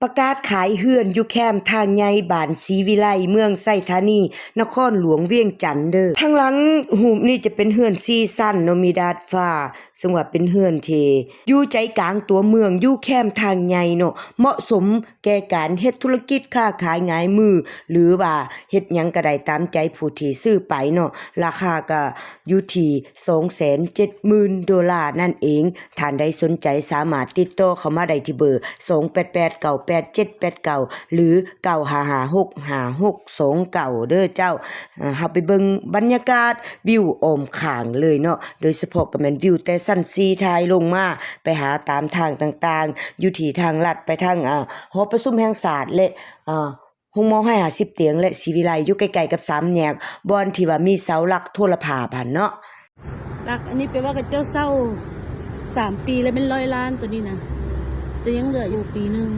ປະກາດຂາຍເຮືອນຢູ່ແຄມທາງໃຫຍ່ ບ້ານສີວິໄລ ເມືອງໄຊທານີ ນະຄອນຫຼວງວຽງຈັນເດີ້. ທາງຫຼັງຮູບນີ້ຈະເປັນເຮືອນສີ່ຊັ້ນເນາະ ມີດາດຟ້າ ເຊິ່ງວ່າເປັນເຮືອນທີ່ຢູ່ໃຈກາງຕົວເມືອງ ຢູ່ແຄມທາງໃຫຍ່ເນາະ ເໝາະສົມແກ່ການເຮັດທຸລະກິດຄ້າຂາຍຫງາຍມື ຫຼືວ່າເຮັດຫຍັງກໍໄດ້ຕາມໃຈຜູ້ທີ່ຊື້ໄປເນາະ. ລາຄາກໍຢູ່ທີ່ສອງແສນເຈັດໝື່ນໂດລານັ້ນເອງ. ທ່ານໃດສົນໃຈສາມາດຕິດຕໍ່ເຂົ້າມາໄດ້ທີ່ເບີ ສອງແປດແປດ ເກົ້າແປດເຈັດແປດເກົ້າ ຫຼື ເກົ້າຫ້າຫ້າຫົກຫ້າຫົກສອງເກົ້າ ເດີ້ເຈົ້າ. ເຮົາໄປເບິ່ງບັນຍາກາດວິວອ້ອມຂ້າງເລີຍເນາະ ໂດຍສະເພາະກໍແມ່ນວິວແຕ່ຊັ້ນສີ່ຖ່າຍລົງມາ ໄປຫາຕາມທາງຕ່າງໆ ຢູ່ທີ່ທາງລັດໄປທາງ ອາ ຫໍປະຊຸມແຫ່ງຊາດ ແລະ ອາ ໂຮງໝໍຮ້ອຍຫ້າສິບຕຽງ ແລະ ສີວິໄລ ຢູ່ໃກ້ໆກັບສາມແຍກ ບ່ອນທີ່ວ່າມີເສົາຫຼັກໂທລະພາບຫັ້ນເນາະ. ຫຼັກອັນນີ້ແປວ່າເຂົາເຈົ້າເຊົ່າສາມປີແລ້ວ ແມ່ນຮ້ອຍລ້ານໂຕນີ້ນະ ແຕ່ຍັງເຫຼືອຢູ່ປີໜຶ່ງ.